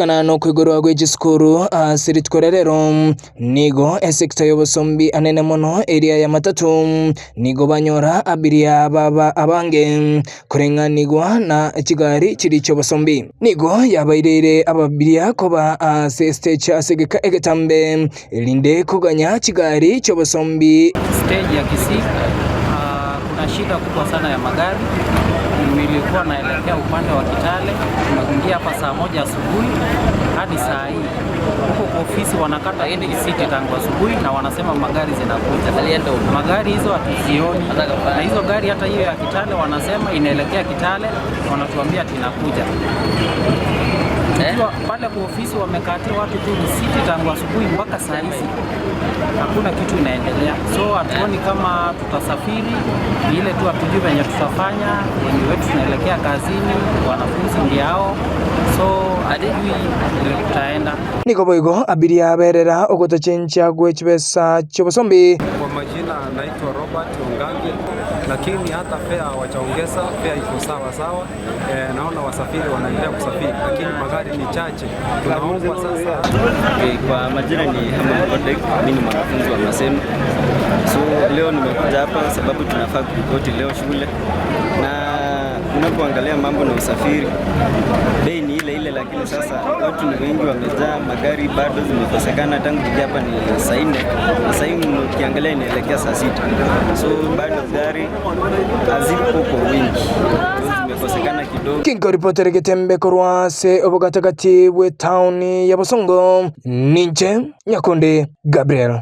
Kobwatikana nokoigorwa gwe chisukuru ase rituko ria rero, nigo esector y'obosombi anene mono eria ya matatu nigo banyora abiria baba abange koreng'anigwa na chigari chiri chi'obosombi. Nigo yabaireire ababiria koba ase stage ase egeka egetambe erinde koganya chigari chi'obosombi. Stage ya Kisii, kuna shida kubwa sana ya magari. Nilikuwa naelekea upande wa Kitale, tumeingia hapa saa 1 asubuhi hadi saa hii huko kwa ofisi wanakata risiti tangu asubuhi na wanasema magari zinakuja. Magari hizo hatuzioni, na hizo gari hata hiyo ya Kitale wanasema inaelekea Kitale, wanatuambia ati inakuja. Tukiwa pale kwa ofisi wamekatia watu tu risiti tangu asubuhi mpaka saa hizi hakuna kitu inaendelea, so hatuoni kama tutasafiri. Ni ile tu hatujui venye tutafanya. Wengi wetu tunaelekea kazini, wanafunzi ndio hao, so hatujui vile tutaenda. Nigo boigo abiria berera ogotachencha gwe chibesa chi'obosombi. Kwa majina naitwa Robert Ongange, lakini hata fare hawajaongeza, fare iko sawa sawa. Naona wasafiri wanaendelea kusafiri, lakini magari ni chache. Tunaomba sasa. Okay, kwa majina ni Herman Odek, mimi ni mwanafunzi wa Maseno. So leo nimekuja hapa sababu tunafaa kuripoti leo shule, na unapoangalia mambo na usafiri, bei ni ile ile, lakini sasa watu ni wengi wamejaa, magari bado zimekosekana. Tangu tuje hapa ni saa 4 na saa hii ukiangalia inaelekea saa 6, so bado gari hazipo kwa wingi, zimekosekana kidogo. Kinkoripotere getembe korwa ase obogatagati bwe town ya Bosongo, ninche Nyakonde Gabriel.